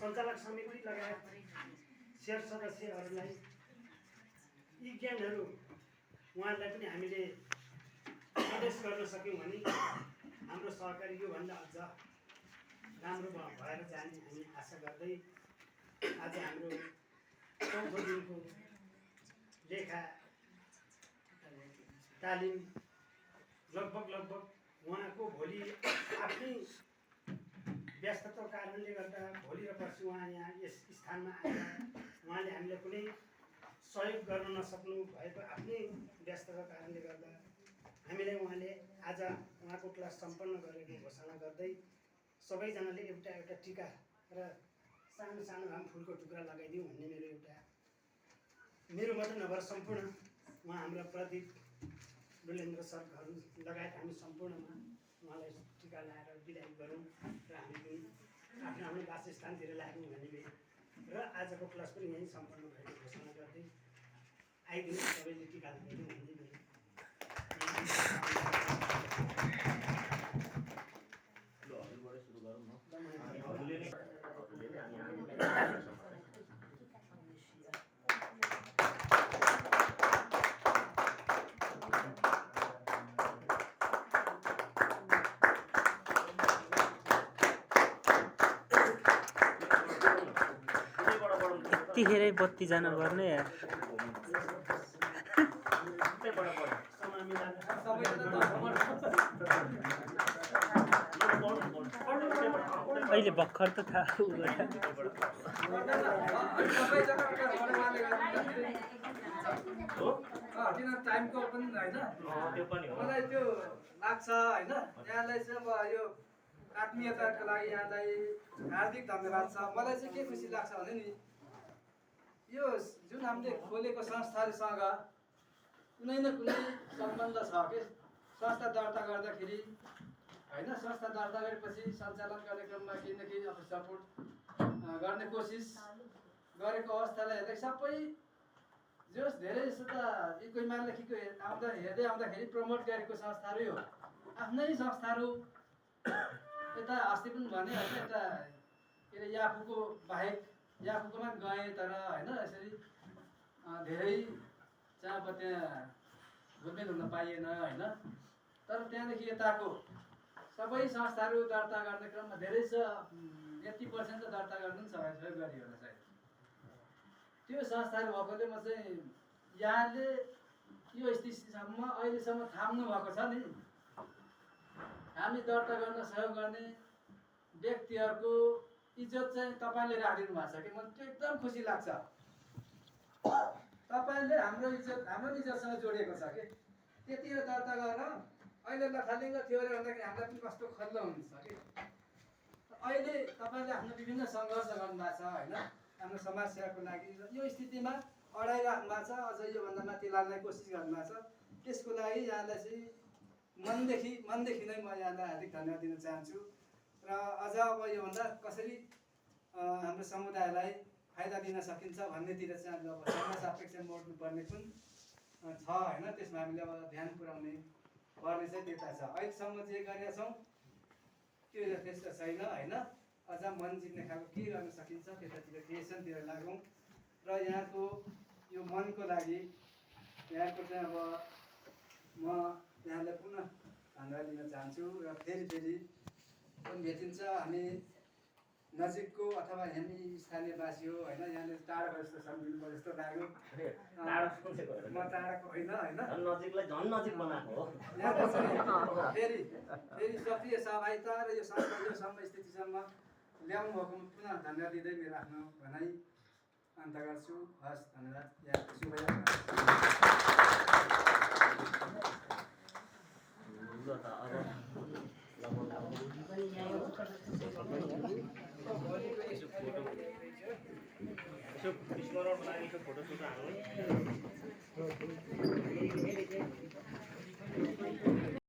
सञ्चालक समिति लगायत शेयर सदस्यहरूलाई यी ज्ञानहरू उहाँहरूलाई पनि हामीले उपदेश गर्न सक्यौँ भने हाम्रो सहकारी योभन्दा अझ राम्रो भएर जाने हामी आशा गर्दै आज हाम्रो चौथो दिनको लेखा तालिम लगभग उहाँको भोलि आफ्नै व्यस्तताको कारणले गर्दा भोलि र पर्सि उहाँ यहाँ यस स्थानमा आएर उहाँले हामीलाई कुनै सहयोग गर्न नसक्नु भएको आफ्नै व्यस्तताको कारणले गर्दा हामीलाई उहाँले आज उहाँको क्लास सम्पन्न गरेको घोषणा गर्दै सबैजनाले एउटा टीका र सानो सानो भए फुलको टुक्रा लगाइदिउँ भन्ने मेरो मात्र नभएर सम्पूर्ण उहाँ हाम्रा प्रदीप डुलेन्द्र सरहरू लगायत हामी सम्पूर्णमा उहाँलाई टीका लगाएर बिदाई गरौँ र हामी पनि आफ्नो आफ्नो वासस्थानतिर लाग्यौँ भन्ने र आजको क्लास पनि यहीँ सम्पन्न भएको घोषणा गर्दै आइदिनु सबैले टीका लगाइदिउँ भन्ने यतिखेरै बत्ती जानु पर्ने यार अहिले भर्खर त थाहा टाइमको पनि होइन मलाई त्यो लाग्छ होइन यहाँलाई चाहिँ अब यो आत्मीयताको लागि यहाँलाई हार्दिक धन्यवाद छ। मलाई चाहिँ के खुसी लाग्छ भने नि यो जुन हामीले खोलेको संस्थाहरूसँग कुनै न कुनै सम्बन्ध छ कि संस्था दर्ता गर्दाखेरि होइन संस्था दर्ता गरेपछि सञ्चालन गर्ने क्रममा केही न केही अब सपोर्ट गर्ने कोसिस गरेको अवस्थालाई हेर्दा सबै जोस् धेरै जस्तो त यी कोही मानलेखीको हेर्दै आउँदाखेरि प्रमोट गरेको संस्थाहरू हो आफ्नै संस्थाहरू यता अस्ति पनि भने होइन यता के अरे याफूको बाहेक याफूकोमा गएँ तर होइन यसरी धेरै चाहिँ अब त्यहाँ घुलमेल हुन पाइएन होइन तर त्यहाँदेखि यताको सबै संस्थाहरू दर्ता गर्ने क्रममा धेरै छ 80% त दर्ता गर्नु पनि सहयोग गरियो होला सायद त्यो संस्थाहरू भएकोले म चाहिँ यहाँले यो स्थितिसम्म अहिलेसम्म थाम्नु भएको छ नि हामी दर्ता गर्न सहयोग गर्ने व्यक्तिहरूको इज्जत चाहिँ तपाईँले राखिदिनु भएको छ कि मलाई त्यो एकदम खुसी लाग्छ। तपाईँले हाम्रो इज्जतसँग जोडिएको छ कि त्यतिखेर दर्ता गरेर अहिले लथालिङ्ग थियो अरे भन्दाखेरि हामीलाई पनि कस्तो खल्लो हुन्छ कि अहिले तपाईँले आफ्नो विभिन्न सङ्घर्ष गर्नुभएको छ होइन हाम्रो समाजसेवाको लागि यो स्थितिमा अडाइराख्नु भएको छ अझ योभन्दा माथि लाग्ने कोसिस गर्नुभएको छ त्यसको लागि यहाँलाई चाहिँ मनदेखि नै म यहाँलाई हार्दिक धन्यवाद दिन चाहन्छु र अझ अब योभन्दा कसरी हाम्रो समुदायलाई फाइदा दिन सकिन्छ भन्नेतिर चाहिँ अब समाज सापेक्ष मोड्नु पर्ने पनि छ होइन त्यसमा हामीले अब ध्यान पुर्याउने पर्ने चाहिँ त्यता छ। अहिलेसम्म जे गरेका छौँ त्यो यथेष्ट छैन होइन अझ मन जित्ने खालको के गर्न सकिन्छ त्यतातिर क्रिएसनतिर लागौँ र यहाँको यो मनको लागि यहाँको चाहिँ अब म यहाँलाई पुनः धन्यवाद दिन चाहन्छु र फेरि पनि भेटिन्छ हामी नजिकको अथवा हामी स्थानीयवासी हो होइन यहाँले टाढाको जस्तो सम्झिनु जस्तो लाग्यो म टाढाको होइन नजिकलाई झन् नजिक बनाएको हो यहाँको चाहिँ फेरि सक्रिय सहभागिता र यो संस्था योसम्म स्थितिसम्म ल्याउनु भएको पुनः धन्यवाद दिँदै मेरो आफ्नो भनाइ अन्त गर्छु। हस् धन्यवाद यहाँको शुभयात्रा। स्मरणको लागि फोटो सुट हाल्नु